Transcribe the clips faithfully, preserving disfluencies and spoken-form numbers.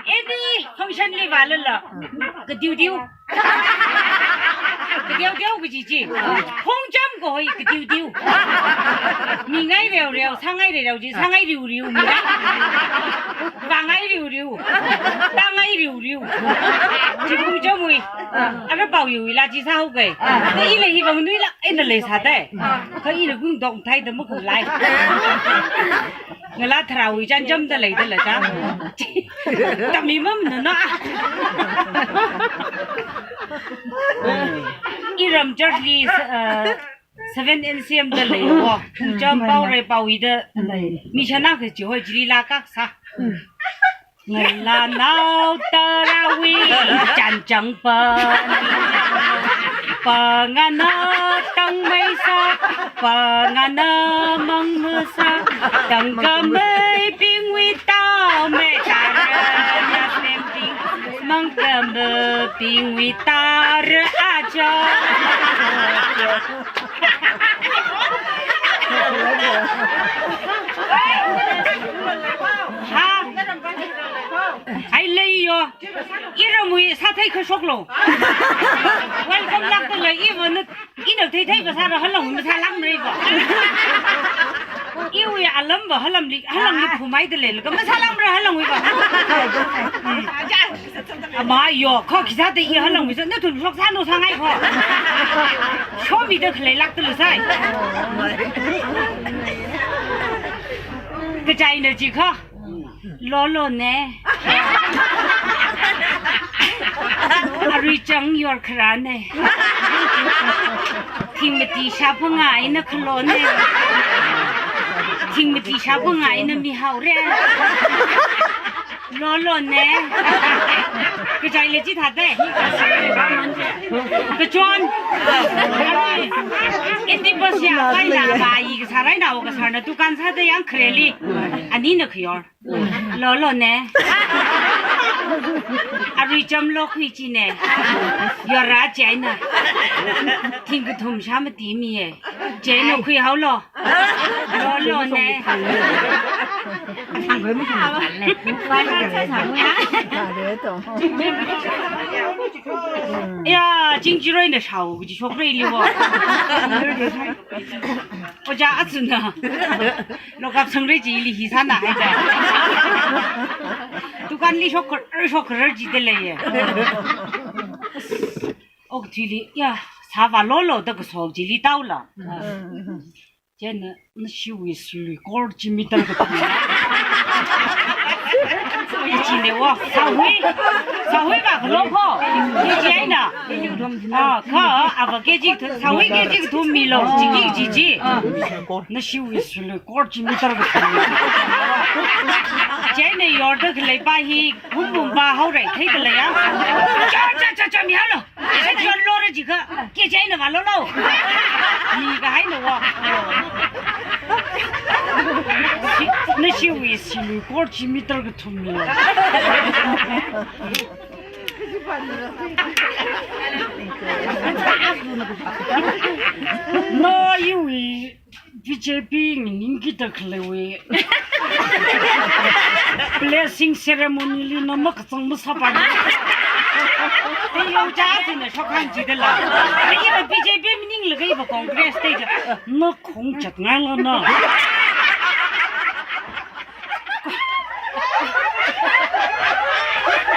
Any function li vālala, kadiudiu. Kadiudiu kaji chi. Phongcham kahoi kadiudiu. Mingai reoreo, sāngai reoreo chi, sāngai riuriu, mingai. Vāngai riuriu. Tāngai riuriu. Chi phongchamwui. Ara pao yuila chi sāhao kai. Kha ila hi vang nuila, ina leisāda. Kha ila kung dong thai da makhalei. Ngala tharāwui chānjamda leida la cha. Tamimam nana. Iram church li, uh, seven N C M da leiya ko. Phongcham pao rei pao ida. Mi shana kachihoi chili la kak sā. Ngalānao tharāwui chānjam pa. Pangana tangmeisā, pangana mangmasā, tangkameibingwui tāmei tara, nasemding, mangkameibingwui tara aja. Ha? Ai leiyo. Iramwui sāthei kashoklo. Welcome lākda lei, iva na, ina theithei va sāra halang masālākmara va. Iwui alam va halamli, halangli phumai da lei, laga masālākmara halangwui va. Ama yo, kho khisāda i halangwui sā, nathum shok sāno sāngai kho. Show me da khalei lākda lei sai. Kachaina chi kho. Lolo ne. Arui chang yor kharā ne. Thingmati shāphangā eina khalo ne. Thingmati shāphangā eina mihaore. Lolo ne. Kachaile chi thāda. Kachon. Arui. Indi bas ya, kaina ba yi kasā raina, o kasārna dukan sāda yang khareli. Anina khayor. Lolo ne. Arui cham lokhui chi ne. Yora chaina. Thingkathum shāmati miye. Chaina khuihaolo. Lolo ne. Ya, Chingjiroina shao, kaji shokreili wo. Oja atsuna. Lokap sangre chili hi sāna haida. Dukanli shok khar, shok khar jida leiye. Okathuili, ya, sāva lolo da kasok chili taola. Chieina, nashiwui silui kor chi meter kathum. Ichine wo, sāhui, sāhui va khalo kho. Ichina. Ah, kha, ava K G, sāhui K G kathum milo, chiki chichi. Nashiwui silui kor chi meter kathum. Chieina yorda khalei pa hi, humbum pa haorei, theida leiya. Cha, cha, cha, cha, mihaolo. Section lora jikha, ke chaina va lolo. Ni kahaina wo. Shi-, nashiwui silui kor chi meter kathum milo. Na iwui B J P ningkida khaleiwui blessing ceremony li na makazang masāpa ni. Te yongcha china shokhang jida la. Iva B J P maning laga iva Congress te ja. Na khong chatngaila na.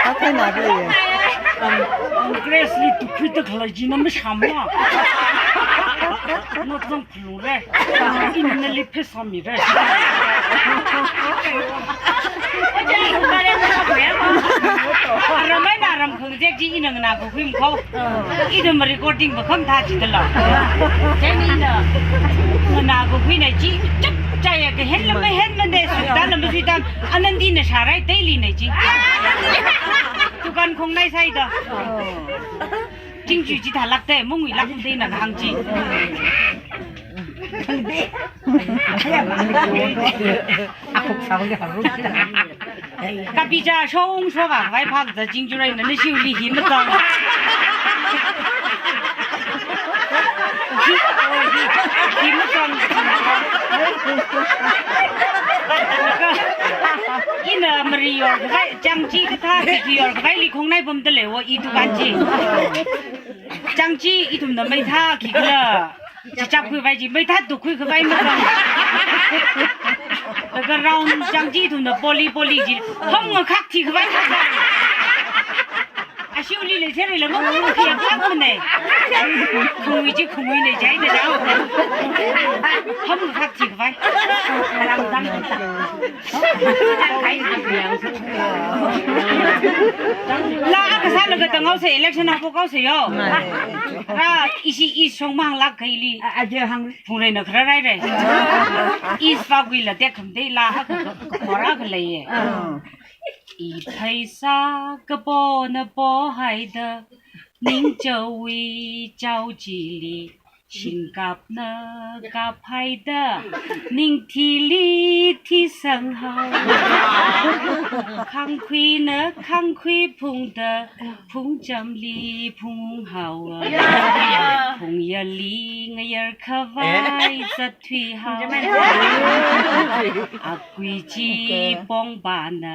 Athai na de ye. Congress li tukhuida khalei china mashamla. Na zang Lungre. Ina nali pheisā mire. Aram eina aram khangazek chi ina nganākakhui makho. Ina ma recording makham thā chida la. Chieina ina nganākakhuina chi chapchāya kahenla mahenmade, suitāla masuitāla. Anandi na shārai teili na chi. Dukan khong nai saida. Chingchui chi thālākte, mungwui lākte na kahāng chi. Kapicha shong shokhavai phakza Chingchureina nashiwuili hi mazang. Hi, hi, hi mazang. Ina mari yorkhavai, changchi kathā khi yorkhavaili khongnai pamda leiwo, i dukan chi. Changchi ithumna maithā khikhala, chichap khuivai chi, maithā tukkhui khavai makang. Laga round changchi ithumna poli poli chi, hom ngakhak thikhavai makang. Ashiuli leisera lama khayākhlak mane. Khungui chi khunguine, jaida dao. Hom ngakhak thikhavai. Laa akha sālaga tanghaosa, election apok haosa yo. Ra ishi i shongmang lak kaili. Aja hang. Phungreina khara rai rai. Is pa guila tekam de laa akha khora khalei. I pheisā kapona pohaida, ningchaowui chao chili, shingkapna kaphaida, ningthili thi sanghao. Khangkhuina khangkhui phungda, phungchamli phunghaowa. Phungyali ngayar khavai zatthuihao. Akui chi pongpana,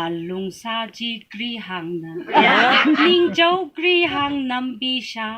alungsā chi krihangna. Ningchao krihang nambisha.